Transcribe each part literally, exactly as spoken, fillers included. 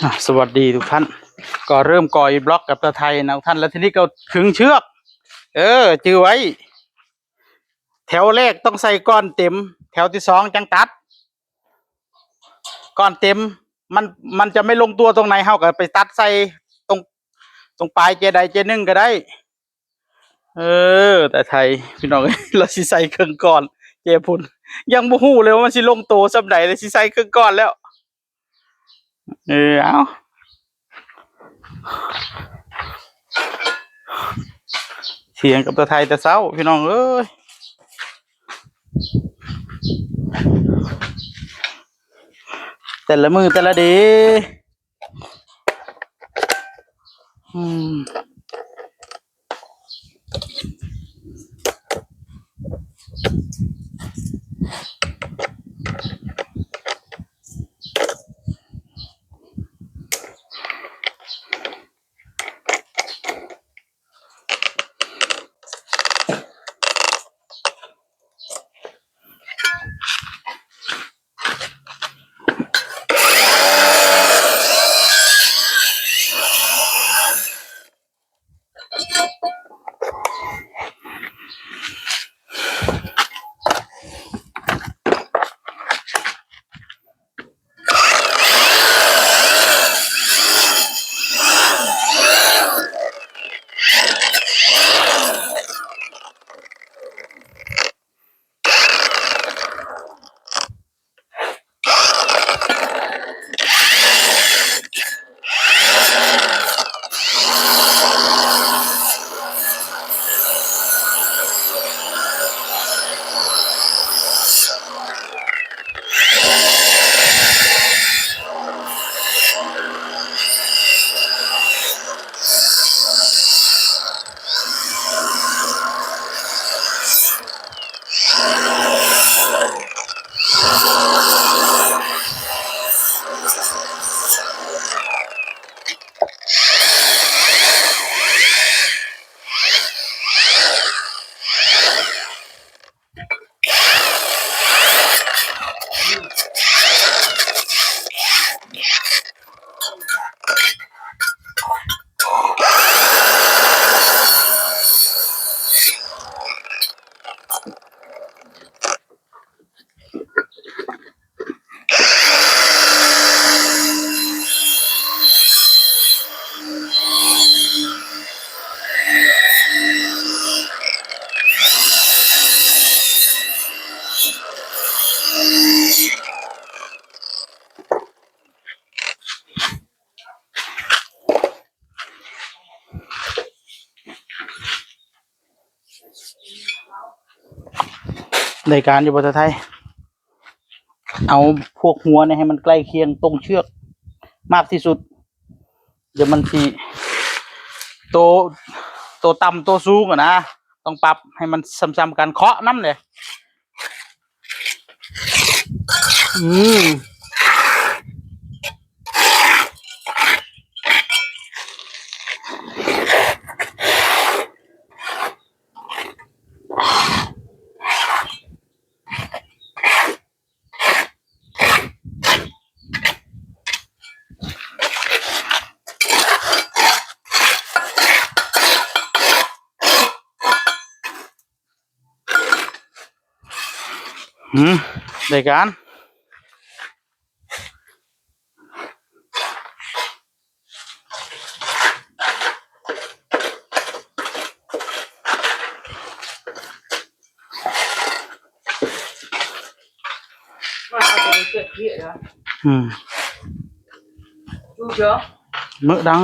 อ่ะ สวัสดีทุกท่าน ก็เริ่มก่ออิฐบล็อกกับตาไทยนะทุกท่าน แล้วทีนี้ก็ขึงเชือก เออ จือไว้ แถวแรกต้องใส่ก้อนเต็ม แถวที่สองจั่งตัด ก้อนเต็ม มัน มันจะไม่ลงตัวตรงไหน เฮาก็ไปตัดใส่ตรง ตรงปลายเจใดเจหนึ่งก็ได้ เออ ตาไทย พี่น้องเอ้ย เราสิใส่เครื่องก้อน เจพุน ยังบ่ฮู้เลยว่ามันสิลงตัวส่ำใดเลย สิใส่เครื่องก้อนแล้ว เออ เอา เถียงกับตาไทยแต่เช้า พี่น้องเอ้ย แต่ละมื้อแต่ละเดย์ อืมได้การอยู่บ่ตาไทย เอาพวกหัวเนี่ยให้มันใกล้เคียงตรงเชือกมากที่สุด เดี๋ยวมันสิ โต โตต่ำโตสูงอะนะ ต้องปรับให้มันซ้ำๆกัน เคาะนำเลย อืมอืม ได้การ อืม มื้อดัง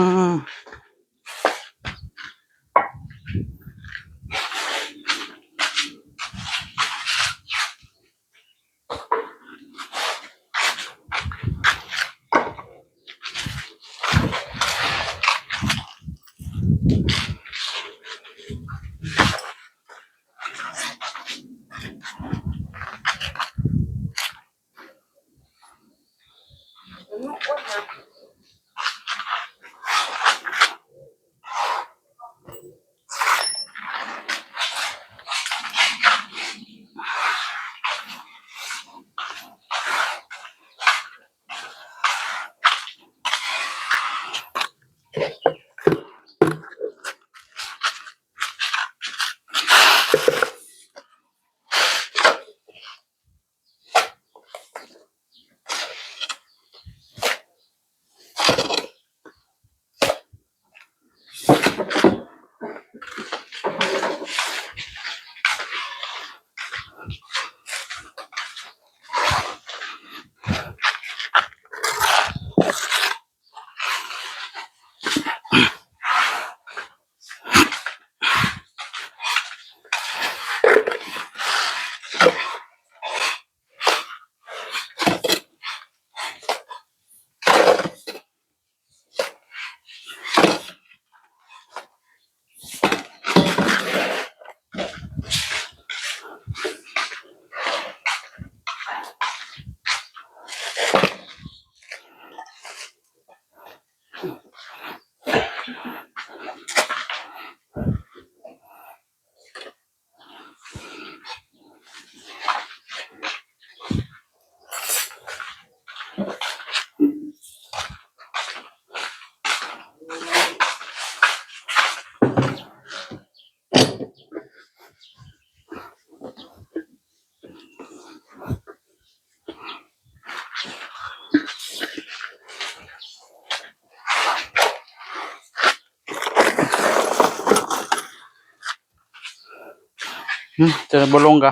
อืม จะบ่ลงกะ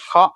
เคาะ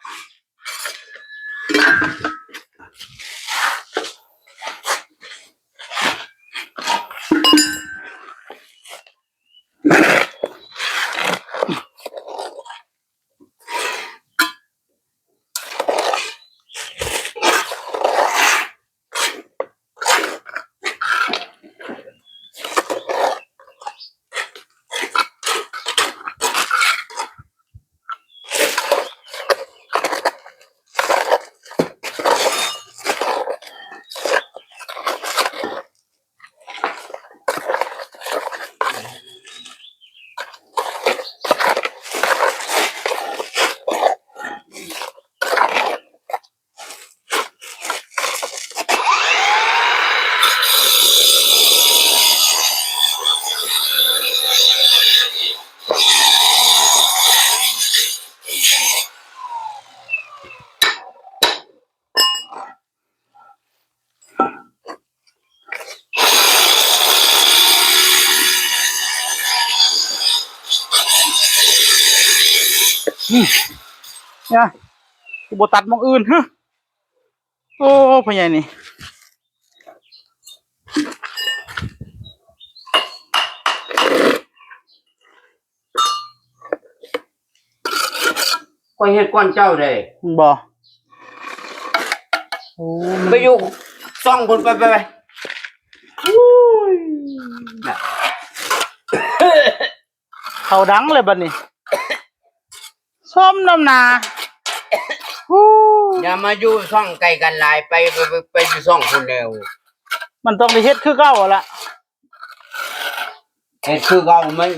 เนี่ย กูบ่ตัดหม่องอื่น ฮะ โอ้ พ่อใหญ่นี่ ข้อยเฮ็ดก่อนเจ้าเด้ บ่ โอ้ ไปอยู่ซ่องพุ่น ไป ไป ไป อุ้ย น่ะ เขาดังเลยบัดนี้ ส้มน้ำหนา ฮู้ อย่ามาอยู่ซ่องใกล้กันหลาย ไป ไป ไป ไปอยู่ซ่องพุ่นแล้ว มันต้องได้เฮ็ดคือเก่าหั่นละ เฮ็ดคือเก่า มัน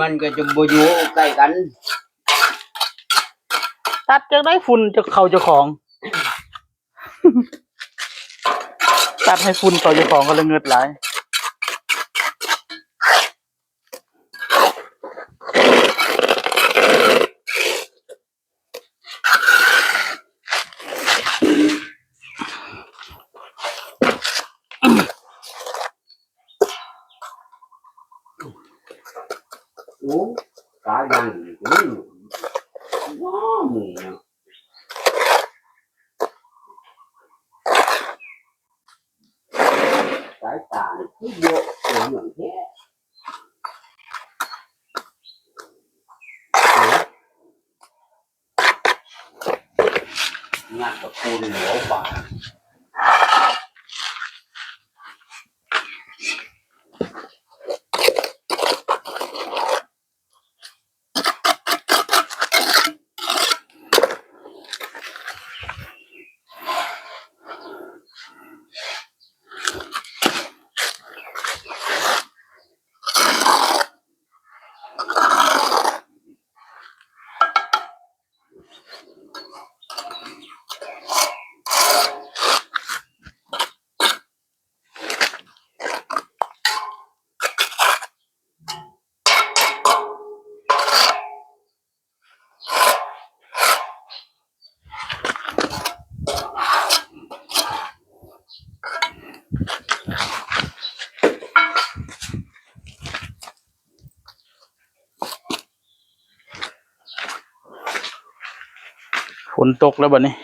มันก็จะบ่อยู่ใกล้กัน ตัดจั่งใด๋ฝุ่นจะเข้าเจ้าของ ตัดให้ฝุ่นเข้าเจ้าของก็เลยเงิดหลาย โอ้ ตายยังอยู่นี่ ว้าว มึงเนี่ย สายตานี่คือเยอะเกินอย่างแท้ งัดกับปูนเหนียวบาด ฝนตกแล้วบัดนี้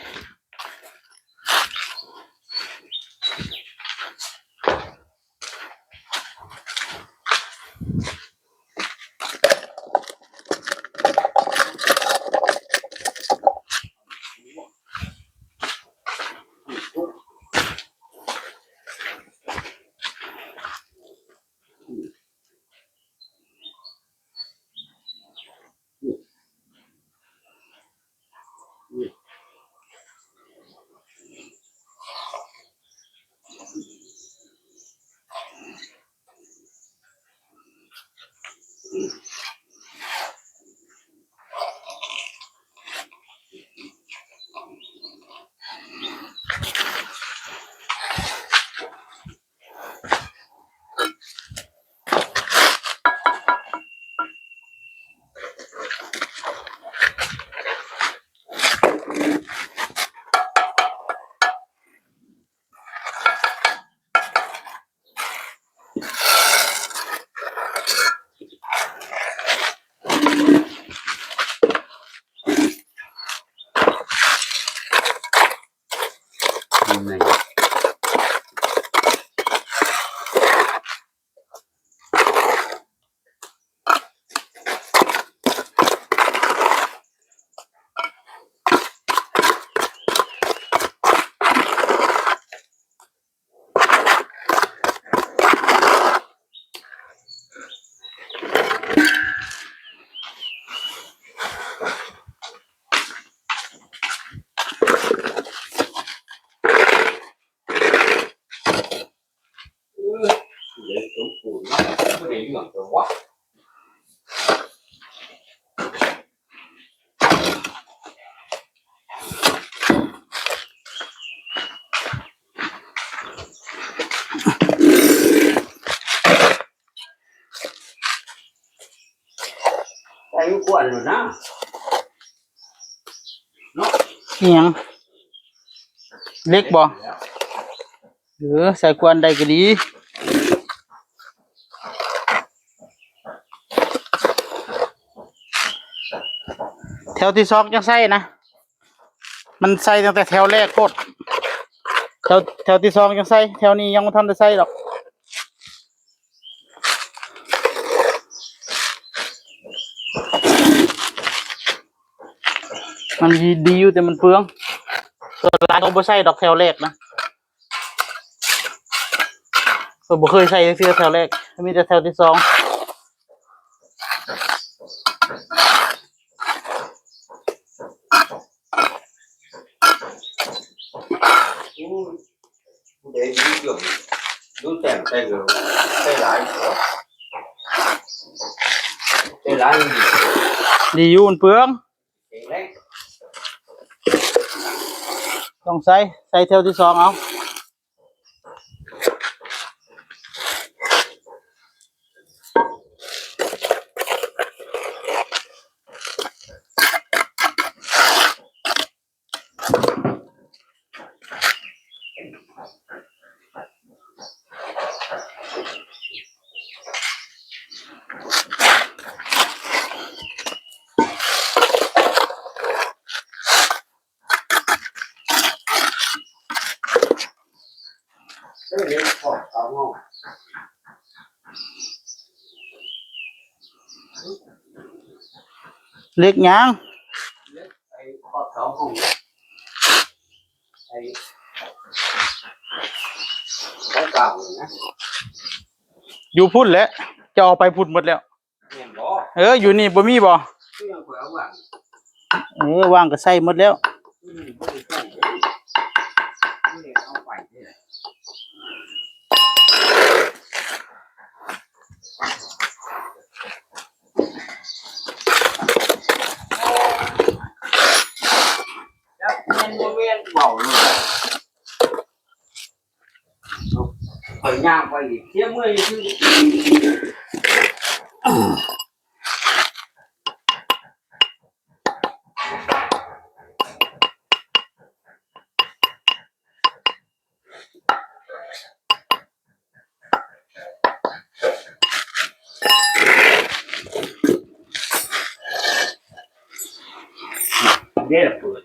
นี่ เรื่องตัววะ ใส่ขวดอยู่นะ เนาะ อิหยัง เหล็กบ่ เออ ใส่ขวดได้ก็ดี แถวที่สองจั่งใส่นะ มันใส่ตั้งแต่แถวแรกโพด แถว แถวที่สองจั่งใส่ แถวนี้ยังบ่ทันได้ใส่ดอก มันดี ดีอยู่แต่มันเปลือง ส่วนหลายเขาบ่ใส่ดอกแถวแรกนะ ข้อยบ่เคยใส่จักเทื่อแถวแรก มีแต่แถวที่สอง ผู้ใดมีเครื่องดูแต่งใส่เหลือง ใส่หลาย ใส่หลาย ดีอยู่มันเปลือง ต้องใส่ ใส่แถวที่สองเอา เหล็กหยัง ไอ้ขอบเสาห้องเนี่ย ไอ้ ของเก่าเนี่ยนะ อยู่พุ้นแหละ จะเอาไปพุ้นหมดแล้ว แม่นบ่ เออ อยู่นี่บ่มีบ่ คือยังเปิดเอาวาง เออ วางก็ใส่หมดแล้ว อืม บ่ได้ใส่เด้ บ่ได้เอาไปเด้ จักแม่นบ่แม่นเว้าเลย ข้อยย่างไปอีก เสียเมื่อยซื่อ เด้อเปิด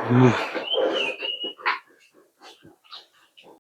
Uf,